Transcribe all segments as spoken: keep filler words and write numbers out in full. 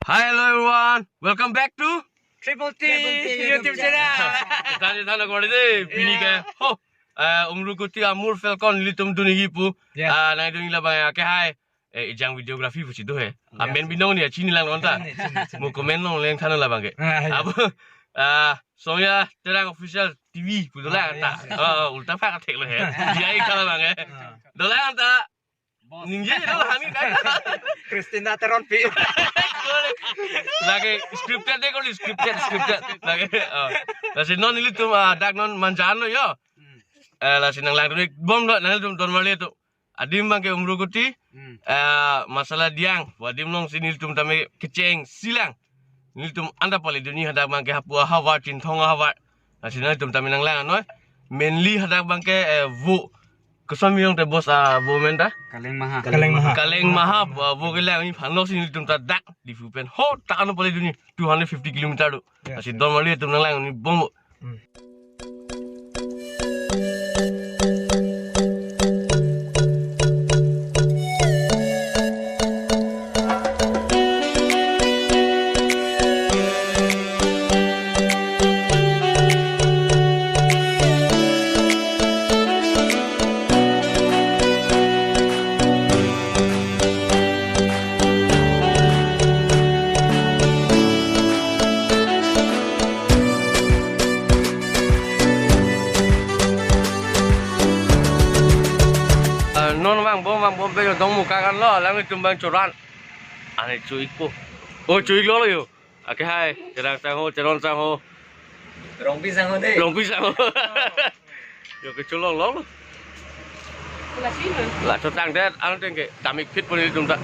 Hi, hello everyone. Welcome back to Triple T Triple T YouTube YouTube channel. Tadi tadi kau deh, pini ke. Yeah. Ho, eh, Umruguti Amur Falcon nelitum dunji pu. Yeah. Ah, nangdunji labang ke hai. Eh, ejang videography pusi do he. Yeah. Amen binong ni, chini lang non ta. Chini, chini, chini. Mo comment longleng than labang ke. Ah, yeah. Apo, ah, Songya Terang Official T V pu dolang ta. Ah, yeah, yeah. Oh, ulta phak thek lo he. Dia ik than labang ke. Ah. Dolang ta. Boss. Ningje dolang ni kan. Christina Teronpi. Lake scripted deh, kau scripted, scripted. Lake, oh. Lasi non nelitum, ah, dak non manjan lo yo. Hmm. Eh, lasi nanglangdun ik bom lo, nanglitum don marli atum. Adim abang ke Umruguti, hmm, eh, Masala Diang, adim alongsi nelitum tame kechengsi lang. Nelitum anta paledunji hadak abang ke hapu ahavar, Chinthong ahavar. Lasi nelitum tame nanglang noi. Mainly hadak abang ke, eh, vo. Koson binong te boss, ah, vo amen ta? Kaleng Maha. Kaleng Maha. Kaleng Maha, vo, vo kelang aphanlo si nelitum ta dak Diphu pen ho ta ano paledunji two hundred fifty kilometer do. Yeah. Lasi don marli atum nanglangdun ik bom. Hmm. Ah, non vangbom, vangbom pen yo dongmuka kan lo, alanglitum abang choran. Ane cho ikpo. Oh, cho iklo lo yo. Ake hai, Terang sangho, Teron sangho. Rongpi sangho deh. Rongpi sangho. Yo kecholong long. Lasi na. La chotang det, ang teng ke, damik phit pon nelitum ta.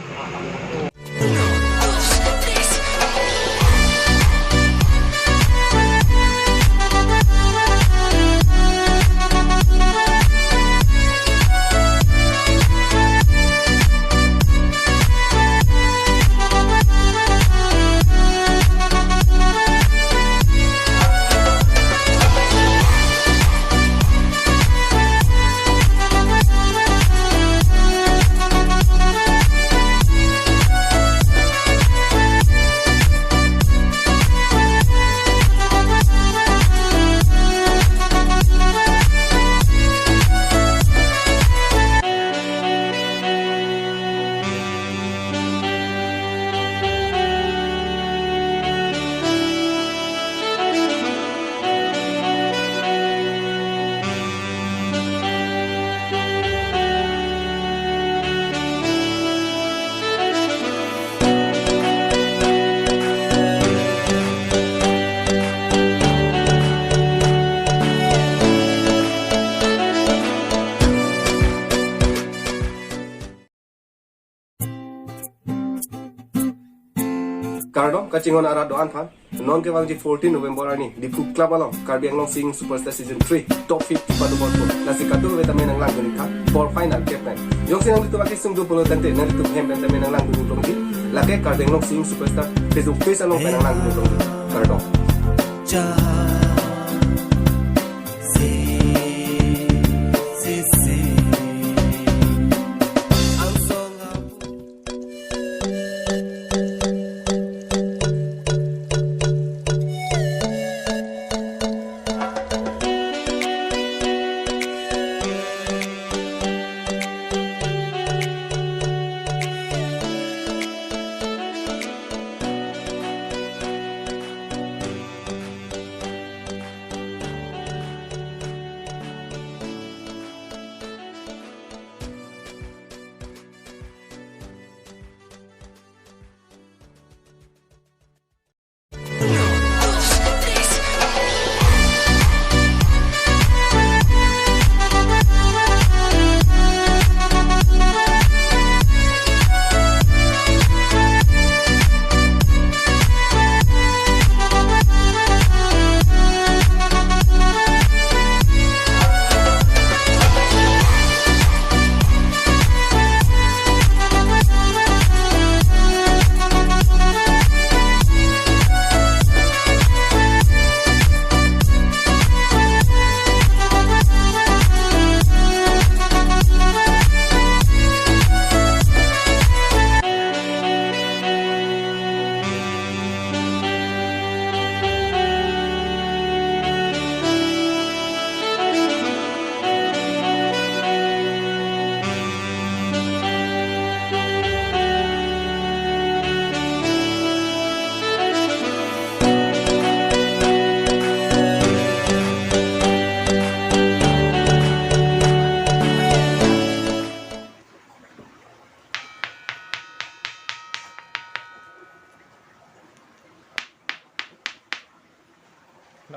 Kardom kachinghon arat do-an aphan. Non kevangji fourteen November arni Diphu Club along Karbi Anglong Singing Superstar Season three Top fifty padobom po. Lasi kadokave tame nanglangdun ik tha. Por final kep pen. Jongsi nanglitum akesung do pulo tangte nanglitum hem pen tame nanglangdun ik longji. Lake Karbi Anglong Singing Superstar Facebook page along pen nanglangdun ik longji. Kardom.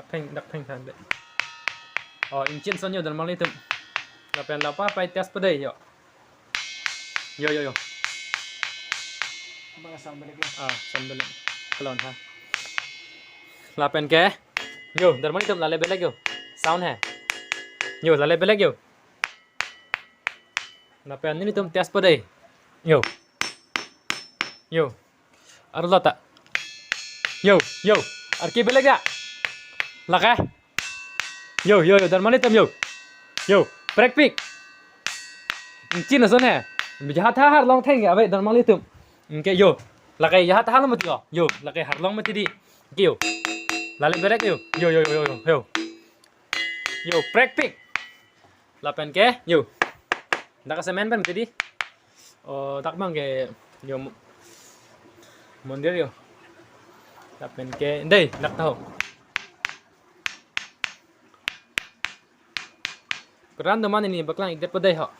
Theng, dak thengthan dei. Oh, ingchin ason yo, derma litum. Lapen la pa pai test pa dei yo. Yo, yo, yo. Bang sound beleg ya. Ah, sound beleg. Kelon ha. Lapen ke. Yo, derma litum, lale beleg yo. Sound hai. Yo, lale beleg yo. Lapen nelitum test pa dei. Yo. Yo. Arlo ta. Yo, yo. Arki beleg ya. Lake. Yo, yo, yo. Derma litum yo. Yo. Prekpik. Ingchin ason hai. Jahat ha harlong theng ya, ave derma litum. Anke yo. Lake jahat ha lo mati yo. Yo. Lake harlong mati dei. Anke yo. Lale beleg yo. Yo, yo, yo, yo, yo. Yo. Prekpik. Lapen ke, yo. Dak semen pen mati dei. Oh, dak bang ke, yo, mo-, mondir yo. Lapen ke, dei, dak tahu. Keran teman ini baklang ikdet pa dei ho.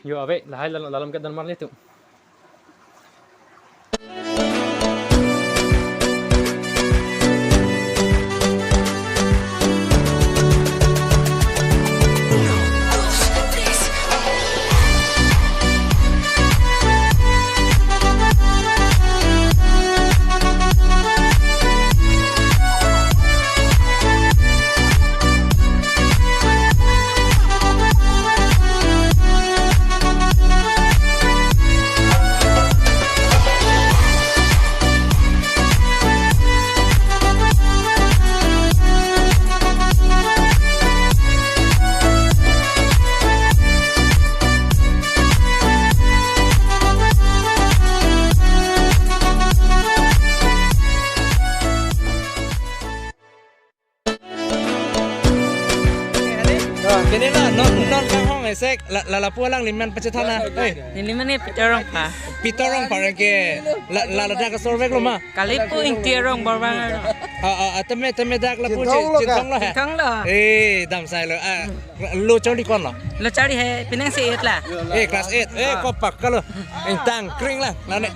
Yo, ave, lahai lal-, lalom ke derma litum. Kene la, non, non kanghong esek, la, la, lapu alangli men pachethan na. Hei. Neli mane Peter Rongphar. Peter Rongphar ke, la, la, ladak asor vek lo ma. Kali pu Ingti Rongphar bang. Ah, ah, ah, tame, tame dak lapu Chinthong lo ka? Chinthong lo ha. Chinthong lo. Eh, dam sai lo. Ah, lo charli ko-an lo? Lo charli hai, pinang si eight la. Eh, class eight. Eh, kopak kalo. Ingtang kring la. Nane.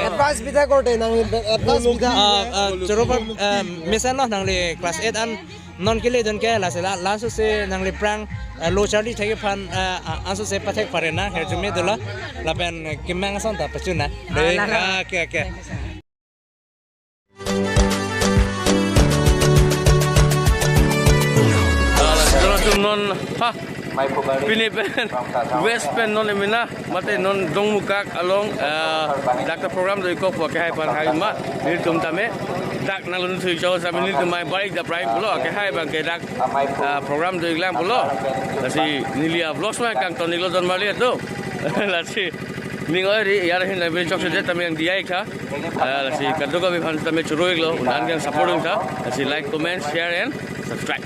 Advance bida korte nang advance bida. Ah, ah, choro pa, ah, mesen lo nangli class eight an non kele don ke lasi la, laso si nangli aphrang, ah, lo charli thek aphan, ah, ah, anso si pathek pare na, herjume dolo. Lapen kemang ason ta pachun na. Ah, dei, la, la. Ah, okay, okay. Latum non, ha, pini pen, West pen non emena, mate non Dongmukak along, ah, dak ta program do-ik ko pu akehai aphan hai ma, nelitum tame, dak nanglo nuthui cho sami nelitum mai barik da prime pulo, akehai abang ke dak, ah, program do-ik lang pulo, lasi neli a-vlogs ma kangton-iklo derma litum, lasi ning oi ri, yar hin na bin chok se det tame nangdi-ik tha. Ah, lasi kadokave aphan tame choro-iklo, un-an kang support-ong tha. Lasi like, comment, share and subscribe.